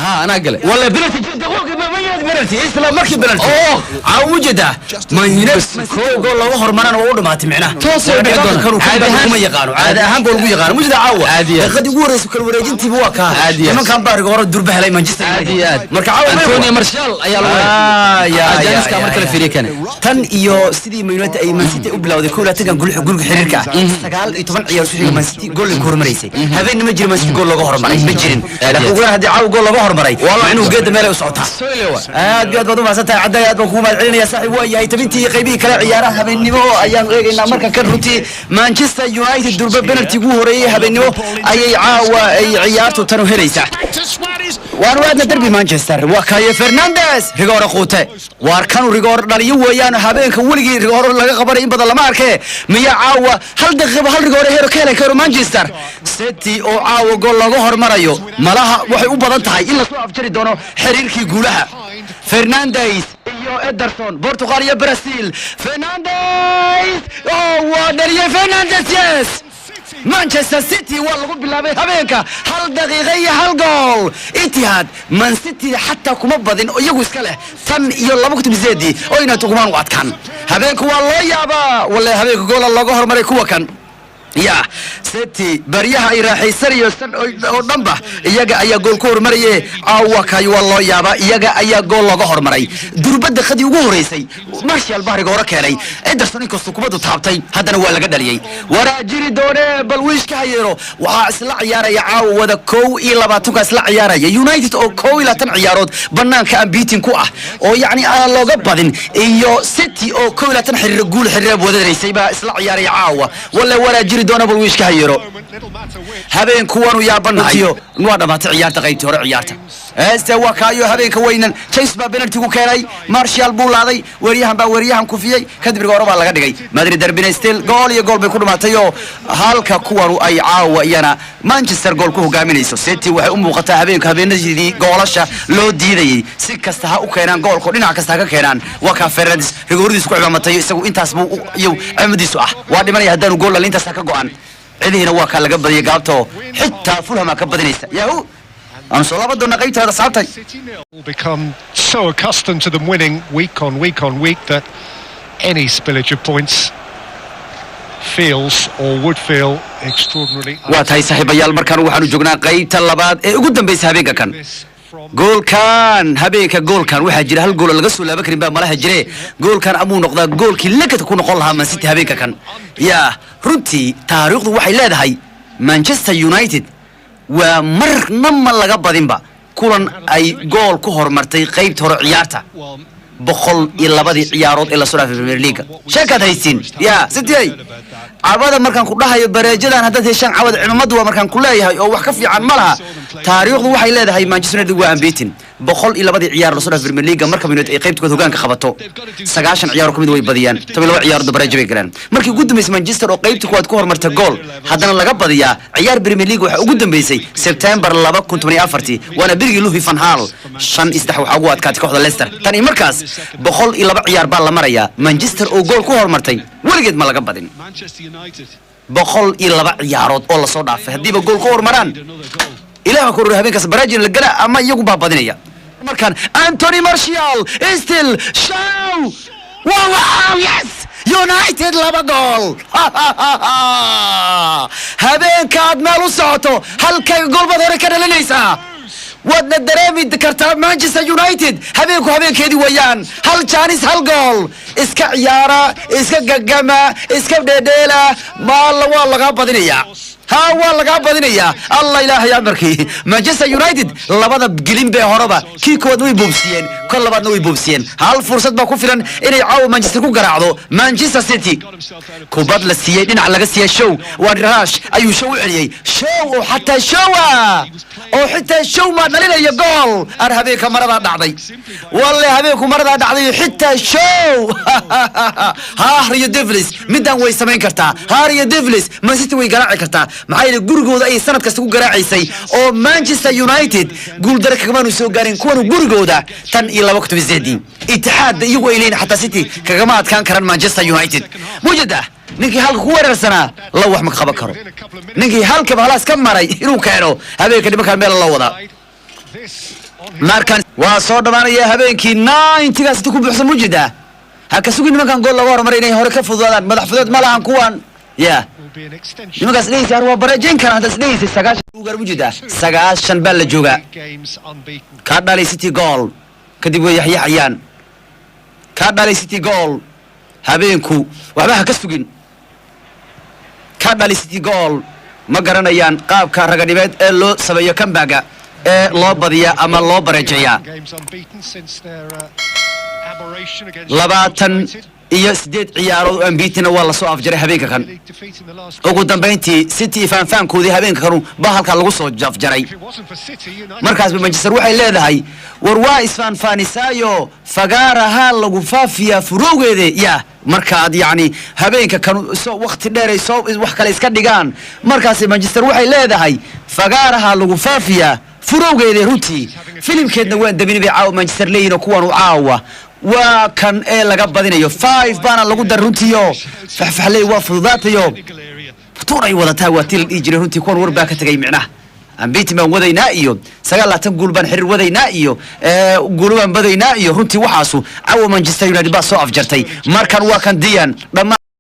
Ha, anaa gale. Wala penalty jirta, qolka ma yaad penalty isla markii penalty. Oh. Caaw mujada Man United kow gool looga hormarana waa u dhamaatay micnaha. Toos ay u dhici doonaan. Kanu Caadi ahaan. kuma yaqaano, caadi ahaan gool ugu yaqaano mujada caawa. Caadi ahaan. Daqiiqadii ugu horreysay kala wareejintiiba waa kaa. Caadi ahaan. Nimankan baa rigooro durba helay Manchester Aad United. iyo aad. Marka caawa Antonio Martial ayaa lagu Ah, helay. ya, Jaaniska ya, marka la ya. fiiriyo kane. Tan iyo sidii Man United ay Man City u bilowday 21-kan gulka xiriirka ah, 19 ciyaar isku xiga Man City gool ay ku hormaraysay. Habeenna ma jirin Man City gool looga hormaray, ma jirin. Laakiin ugu yaraan haddii caawa gool looga hormaray, waa inuu geeda meel ay u socotaa. Aad iyo aad baad u mahadsan tahay, Cadday. Aad baan kugu mahad celinaya, saaxiib. Waa yahay tabintii iyo qaybihii kale ciyaaraha habeennimo ayaan eegaynaa marka kan. Runtii Manchester United durba penalty ugu horeeyey habeennimo ayay caawa ay ciyaartu tanu helaysaa. Waanu aadna derby Manchester. Waa kaye Fernandes, rigoore quute. Waar kanu rigoor dhaliyo weeyaan. Habeenka weligii rigooro laga qabanay in badan lama arkee. Miyaa caawa hal daqiiqaba hal rigoore hero ka heli karo Manchester City oo caawa gool looga hormarayo? Malaha waxay u badan tahay in lasoo afjari doono xiriirkii guulaha. Fernandes iyo Ederson, Portugal iyo Brazil. Fernandes, oh, waa dhaliyay Fernandes! Yes, Manchester City waa lagu bilaabay habeenka, hal daqiiqa iyo hal gool. Etihad Man City xataa kuma badin oo iyagu iska leh tan iyo 2008-dii oo inaad ugumaan u adkaan. Habeenku waa loo yaabaa walle, habeenka goola looga hormaray kuwa kan. Ya City baryaha ay raaxaysanayo san oo dhanba iyaga ayaa gool ku hormaraye. Caawa kayo waa loo yaabaa, iyaga ayaa gool looga hormaray durbadda qadii ugu horeysay. Martial bahriga hore keenay Ederson, inkastoo kubaddu taabtay haddana waa laga dhaliyey. Waraa jiri doonee, bal wiish ka hayeero. Waxaa isla ciyaaraya caawa wada 21-ka isla ciyaaraya United oo 21 ciyaarood banaanka unbeaten ku ah oo yacni aan looga badin, iyo City oo 21 xiriir guul xiriir wadanaysay baa isla ciyaaraya caawa. Walle waraa jiri doona, bal wiish ka hayeero. Habeen kuwanu yaabanahay, waa dhamaatay ciyaarta, qaybtii hore ciyaarta. Heeste waa kaayo habeenka weynan. Chase baa penalty ku keenay, Martial buu laaday, weeryahan baa weeryahan kufiyey, kadib rigooro baa laga dhigay. Madrid derbina still gool iyo gool bay ku dhamaatay oo halka kuwanu ay caawa iyana Manchester gool ku hogaaminayso. City waxay u muuqataa habeenka habeenadii goolasha loo diidayay. Si kasta ha u keenaan goolko, dhinac kasta ha ka keenaan. Waa kaa Fernandes, rigooradiisu ku cimaamatay. Isagu intaas buu iyo cimadiisu ah waa dhimanaya haddaanu gool dhalin, intaas ha ka go'an. Cidihiina waa kaa laga badiyay gaabto, xitaa Fulham ka badinaysa. Yahu, aanu soo laaban doonaa qaybtaada saabtay. Become so accustomed to them winning week on week on week that any spillage of points feels or would feel extraordinarily. Waa tahay, saaxiibayaal, markaan waxaanu joognaa qaybta labaad ee ugu dambaysa habeenka kan. Goolkan habeenka, goolkan waxaa jira hal gool oo laga soo laaban karin baa malaha jire. Goolkan amuu noqdaa goolkii lekadka ku noqon lahaa Man City habeenka kan? Yaa runtii taariikhdu waxay leedahay Manchester United waa marna ma laga badinba kulan ay gool ku horumartay qaybta hore ciyaarta 102-dii ciyaarood ee lasoo dhaafay Premier League. Sheekaad haysiin ya City ay cawada markaan ku dhahayo bareejadan haddaad heshaan cawada cimaamadu waa markaan ku leeyahay oo wax ka fiican ma laha. Taariikhdu waxay leedahay Manchester United waa unbeaten 102-dii ciyaar lasoo dhaafay Premier League. Marka United ay qaybta kood hogaanka qabato, 90 ciyaar kamid way badiyaan, 12 ciyaarood bareejo bay galaan. Markii ugu dambeysay Manchester oo qaybta kuwaad ku horumarta gool haddana laga badiyaa ciyaar Premier League waxaa ugu dambeysay September 2014-tii, waana berigii Louis van Gaal. 5-3 waxaa ugu adkaatay kooxda Leicester. Tan iyo markaas 102 ciyaar baa la marayaa Manchester oo gool ku horumartay weligeed ma laga badin. 102 ciyaarood oo lasoo dhaafay haddiiba gool ku horumaraan, ilaah ku habeenkaas baraajin la gala ama iyagu baa badinaya. Markaan Anthony Martial still show, wow, yes, United laba gool. Habeenkaad meel u socoto halkayga gool baad hore ka dhalinaysaa, waadna dareemi kartaa. Manchester United habeenku habeenkeedii weeyaan. Hal jaanis, hal gool, iska ciyaara, iska gagama, iska dheedheela, maalla waa lagaa badinayaa. Ha, waa lagaa badinayaa. Allah ilaahay amarkii, Manchester United labada gelin bee horeba kii koowaad way boobsiyeen, kor labaadna way boobsiyeen. Hal fursad baa ku filan inay caawa Manchester ku garaacdo Manchester City. Kubad la siiyey, dhinac laga siiyey Shaw, waa Rush ayuu Shaw u celiyey. Shaw oo xataa Shawa oo xitaa Shaw maa dhalinayo gool. Ar habeenka maradaa dhacday, walle habeenku maradaa dhacday. Xitaa Shaw haar iyo Devils midaan way samayn kartaa. Haar iyo Devils Man City way garaaci kartaa. Maxaa yeelay gurigooda ayay sanad kasta ku garaacaysay oo Manchester United guuldare kagamaanu soo gaarin kuwanu gurigooda tan iyo 2008-dii. Itixaadda iyagu ay leeyihin xataa City kagama adkaan karaan Manchester United. Mujada ninkii halka ku weerarsanaa la wax ma qaban karo. Ninkii halkaba halaas ka maray inuu keeno habeenka nimankaan meel loo wadaa. Markan waa soo dhammaanaya habeenkii 90-gaas inta ku buuxsan mujeedaa. Ha ka sugin nimankan gool laga hormaray inay hore ka fududaadaan. Madax fudeed ma lahan kuwan ya. Will be an extension. Nimankaas dhehaysa waa bareejayn karaan. Haddaad isdhehaysay 90 ugaar, mujeedaa, 90 baa la joogaa. Games unbeaten. Ka dhalay City gool kadib way yaxyaxayaan. Ka dhalay City gool habeenku, waxba ha ka sugin. Ka dhalay City gool, ma garanayaan qaabka raganimeed ee loo sameeyo comeback-ga ee loo badiya ama loo bareejeeyaa. Games unbeaten since their aberration against 28 United. Ciyaarood oo unbeaten waa lasoo afjaray habeenka kan. League defeat in the last. Ugu dambayntii City faanfaankoodii habeenka kanu baa halkaa lagu soo afjaray. If it wasn't for City, United Markaasba Manchester waxay leedahay, war waa isfaanfaanisaayo, fagaarahaa lagu faafiyaa furowgeede ya. Markaad yacni habeenka kanu soo wakti dheeray soo wax kale iska dhigaan, markaasi Manchester waxay leedahay, fagaarahaa lagu faafiyaa furowgeede. Runtii filimkeedna waan daminay bay caawa Manchester leeyihin, oo kuwanu caawa waa kan ee laga badinayo 5 baana lagu dar. Runtiio faxfaxley waa fududaatayo. Technical area. Tuur ay wadataa waa tii la dhihi jiray. Runtii kuwan war baa ka tegay, micnaha unbeaten baan wadaynaa iyo 29 guul baan xiriir wadaynaa iyo guulo baan badaynaa iyo runtii waxaasu caawa Manchester United baa soo afjartay. Markan waa kan Dian dhammaan.